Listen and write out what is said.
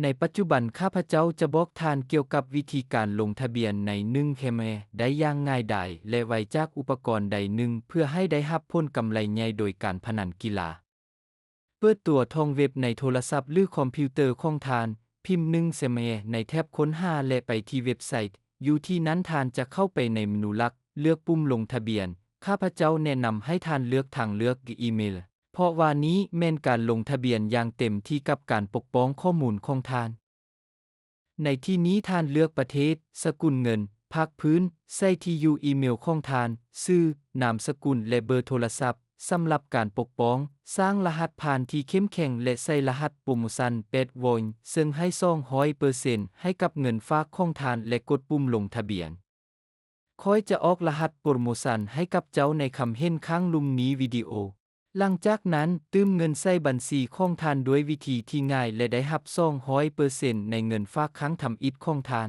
ໃນປັດຈຸບັນ ຂ້າພະເຈົ້າຈະບອກທ່ານກ່ຽວກັບວິທີການລົງທະບຽນໃນໜຶ່ງແຄມແອໄດ້ຢ່າງງ່າຍດາຍ ແລະ ໄວຈາກອຸປະກອນໃດໜຶ່ງ ເພື່ອໃຫ້ໄດ້ຮັບຜົນກຳໄລໃຫຍ່ໂດຍການພະນັນກິລາ. ເປີດຕົວທອງເວັບໃນໂທລະສັບ ຫຼື ຄອມພິວເຕີຂອງທ່ານ, ພິມໜຶ່ງແຄມແອໃນແທັບຄົ້ນຫາ ແລະ ໄປທີ່ເວັບໄຊ. ຢູ່ທີ່ນັ້ນທ່ານຈະເຂົ້າໄປໃນເມນູຫຼັກ, ເລືອກປຸ່ມລົງທະບຽນ. ຂ້າພະເຈົ້າແນະນຳໃຫ້ທ່ານເລືອກທາງເລືອກອີເມລ, ເພາະວ່ານີ້ແມ່ນການລົງທະບຽນຢ່າງເຕັມທີ່ກັບການປົກປ້ອງຂໍ້ມູນຂອງທ່ານ. ໃນທີ່ນີ້ທ່ານເລືອກປະເທດ, ສະກຸນເງິນ, ພາກພື້ນ, ໃສ່ທີ່ຢູ່ອີເມລຂອງທ່ານ, ຊື່, ນາມສະກຸນ ແລະ ເບີໂທລະສັບ. ສຳລັບການປົກປ້ອງ, ສ້າງລະຫັດຜ່ານທີ່ເຂັ້ມແຂງ ແລະ ໃສ່ລະຫັດໂປຣໂມຊັນແປດໂວນ, ເຊິ່ງໃຫ້ສອງຮ້ອຍເປີເຊັນໃຫ້ກັບເງິນຝາກຂອງທ່ານ ແລະ ກົດປຸ່ມລົງທະບຽນ. ຂ້ອຍຈະອອກລະຫັດໂປຣໂມຊັນໃຫ້ກັບເຈົ້າໃນຄຳເຫັນຂ້າງລຸ່ມນີ້ວິດີໂອ. ຫຼັງຈາກນັ້ນ, ຕື່ມເງິນໃສ່ບັນຊີຂອງທ່ານດ້ວຍວິທີທີ່ງ່າຍ ແລະ ໄດ້ຮັບສອງຮ້ອຍເປີເຊັນໃນເງິນຝາກຄັ້ງທຳອິດຂອງທ່ານ.